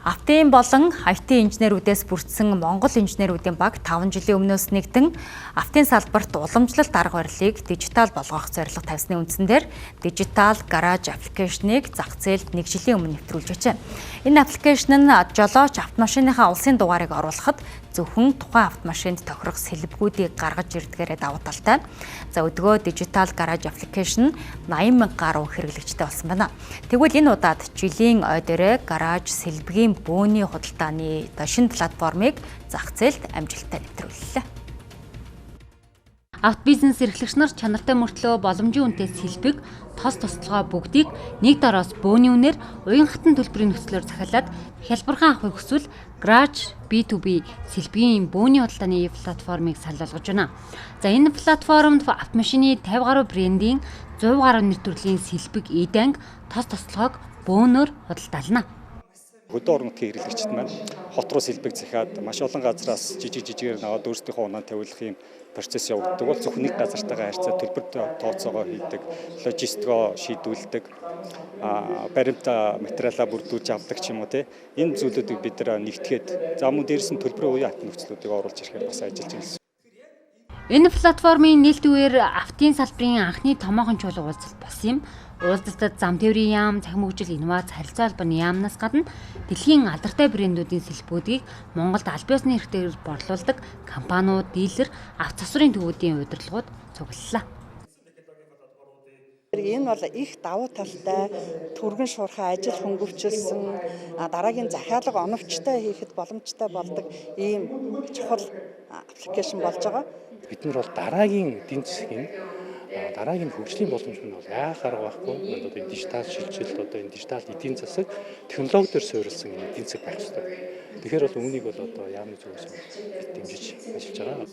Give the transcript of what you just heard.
Автын болон IT инженерүүдээс бүрдсэн Монгол инженерүүдийн баг 5 жилийн өмнөөс нэгдэн автын салбарт уламжлалт арга барилыг дижитал болгох зорилго тавьсны үндсэн дээр Digital Garage application ыг зах зээлд нэг жилийн өмнө нэвтрүүлж байжээ. Энэ application нь жолооч автомашиныхаа улсын дугаарыг оруулахад зөвхөн тухайн автомашинд тохирох сэлбэгүүдийг гаргаж ирдгээрээ давуу талтай. За, өдгөө Digital Garage application 80 мянга гаруй хэрэглэгчтэй болсон байна. Тэгвэл энэ удаад жилийн ой дээрээ гараж сэлбэгийн бөөний худалдааны одоо шинэ платформыг зах зээлд амжилттай нэвтрүүллээ. Автобизнес эрхлэгч нар чанартай мөртлөө боломжийн үнэтэй сэлбэг, тос тослогоо бүгдийг нэг дороос бөөний үнээр уян хатан төлбөрийн нөхцлөөр захиалаад хялбархан авахыг хүсвэл Garage B2B сэлбэгийн бөөний худалдааны платформыг санал болгож байна. За, энэ платформд автомашины 50 гаруй брендийн 100 гаруй нэр төрлийн сэлбэг, эд анги, тос тослогоог бөөнөр худалдаална. Хөдөө орон нутгийн хэрэглэгчид маань хот руу сэлбэг захиад маш олон газраас жижиг жижигээр аваад өөрсдийнхөө унаа тавиулах юм процесс явагддаг бол зөвхөн нэг газартайгаа харьцаа төлбөр тооцоогоо хийдэг, логистикоо шийдүүлдэг, баримт материалаа бүрдүүлж авдаг ч юм уу, те, энэ зүйлүүдийг бид нар нэгтгэхэд, за, мөн дээрээс нь төлбөрийн уян хатан нөхцлүүдийг оруулж ирэхээр бас ажиллаж байна. Энэ платформын нээлтийн үеэр автын салбарын анхны томоохон чуулга уулзалт болсон юм. Уулзалтад зам тээврийн яам, цахим хөгжил, инновац, харилцаа холбооны яамнаас гадна дэлхийн алдартай брендүүдийн сэлбэгүүдийг Монголд аль биесны эрхтээр борлуулдаг компаниуд, дилер, авто засварын төвүүдийн удирдлагууд цуглалаа. Энэ бол их давуу талтай, түргэн шуурхай ажил хөнгөвчилсөн, дараагийн захиалга оновчтой хийхэд боломжтой болдог ийм чухал application болж байгаа. Бид нар бол дараагийн эдийн засгийн, дараагийн хөгжлийн боломж нь бол яах арга байхгүй. Одоо энэ дижитал шилжилт, одоо энэ дижитал эдийн засаг, технологи дээр суурилсан энэ эдийн засаг байх ёстой. Тэгэхээр бол үүнийг бол одоо яамны зүгээс бид дэмжиж ажиллаж байгаа.